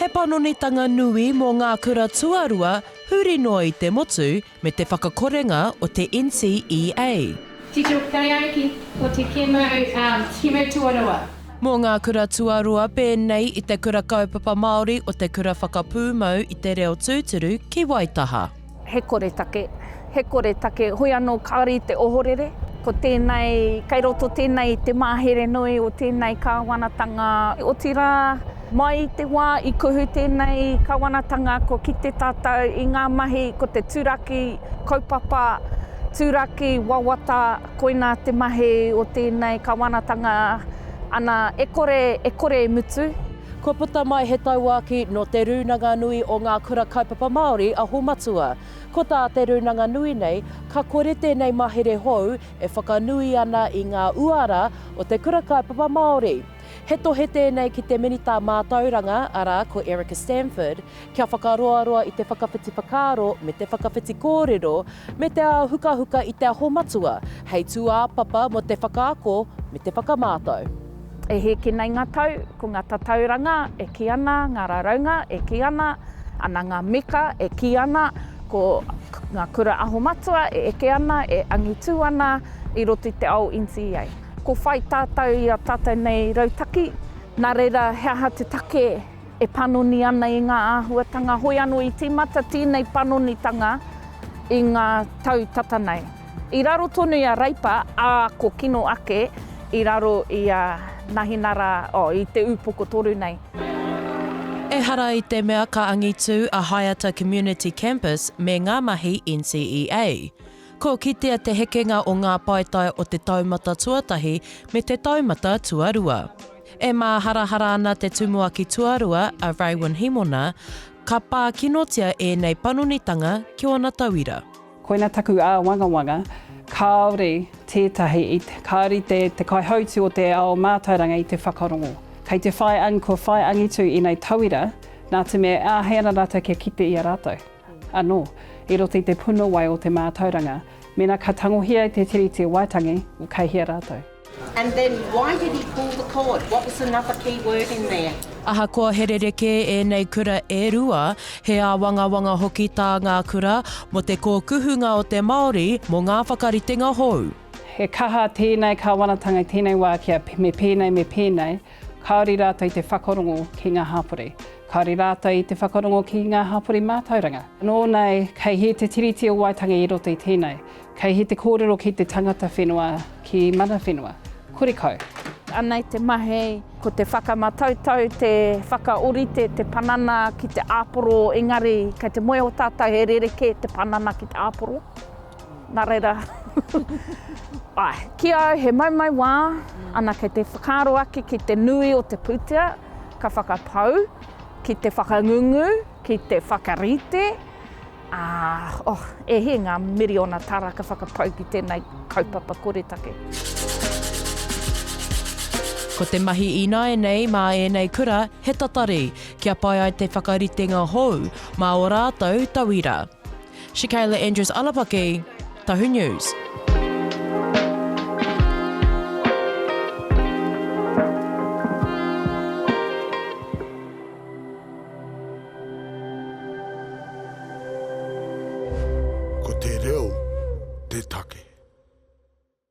He panonitanga nui mō ngā kura tuarua huri noa i te motu me te whakakorenga o te NCEA. Tito Kaiaiki ko te kemu, kemu tuarua. Mō ngā kura tuarua pēnei i te Kura Kaupapa Māori o Te Kura Whakapūmau i te Reo Tūturu ki Waitaha. He koretake, he koretake, hoi anō kāore i te ohorere. Ko tēnei, kei roto tēnei i te mahere nui o tēnei kāwanatanga. Otirā, mai i te wā i kuhu tēnei kāwanatanga kua kite tātou i ngā mahi, ko te turaki kaupapa, turaki wawata, koinā te mahi o tēnei kāwanatanga, ana, e kore, e kore e mutu. Kua puta mai he tauākī nō Te Rūnanga Nui o Ngā Kura Kaupapa Māori Aho Matua. Ko tā Te Rūnanga Nui nei, ka kore tēnei mahere hou e whakanui ana i ngā uara o te kura kaupapa Māori. He tohe tēnei ki te Minita Mātauranga, arā, ko Erica Stanford, kia whakaroaroa i te whakawhiti whakaaro me te whakawhiti kōrero me te āhukahuka i Te Aho Matua hei tūāpapa mō te whakaako me te whakamātau. E hēke nei ngā tau, ko ngā tatauranga e kī ana, ngā raraunga e kī ana, ana ngā meka e kī ana, ko ngā kura aho matua e eke ana, e angitū ana i roto i te ao NCEA. Ko whai tātou i a tātou nei rautaki, nā reira he aha te take e panoni ana i ngā āhuatanga, hoi anō i tīmata tēnei panonitanga i ngā tau tata nei. I raro tonu i a Reipa, ā, ko kino ake i raro i a Nahinara, oh, i te upoko toru nei. Ehara i te mea ka angitū a Haeata Community Campus me ngā mahi NCEA. Kua kitea te hekenga o ngā paetae o te taumata tuatahi me te taumata tuarua. E māharahara ana te tumuaki tuarua a Raewyn Himona, ka pā kinotia ēnei panonitanga ki ōna tauira. Koina taku āwangawanga, kāore tētahi i, kāore te, te kaihautū o te ao mātauranga i te whakarongo. Kei te whai ang, kua whai angitu ēnei tauira, nā te mea e āhei ana rātou kia kite i a rātou anō, i roto i te puna wai o te mātauranga. Mēnā ka tangohia e te Tiriti o Waitangi, kei hea rātou? And then why did he pull the cord? What was another key word in there? Ahakoa he rerekē ēnei kura e rua, he āwangawanga hoki tā ngā kura mō te kōkuhunga o te Māori mō ngā whakaritenga hou. He kaha tēnei kāwanatanga i tēnei wā kia me pēnei me pēnei, kāore rātou i te whakarongo ki ngā hapori. Kāore rātou i te whakarongo ki ngā hapori mātauranga. Nō nei, kei hē te Tiriti o Waitangi i roto i tēnei. Kei he te kōrero ki te tangata whenua, ki mana whenua. Kore kau. Anei te mahi, ko te whakamatautau, te whakaorite te panana ki te āporo, engari kei te moe o tātou he rerekē te panana ki te āporo. Nā reira, āe, ki au he maumau wā, ana kei te whakaaro ake ki te nui o te pūtea ka whakapau, ki te whakangungu, ki te whakarite, Ā, oh, e hē ngā miriona tāra ka whakapau ki tēnei kaupapa koretake. Ko te mahi ināianei mā ēnei kura he tatari kia pai ai te whakaritenga hou mā ō rātou tauira. Shikayla Andrews Alapaki, Tahu News.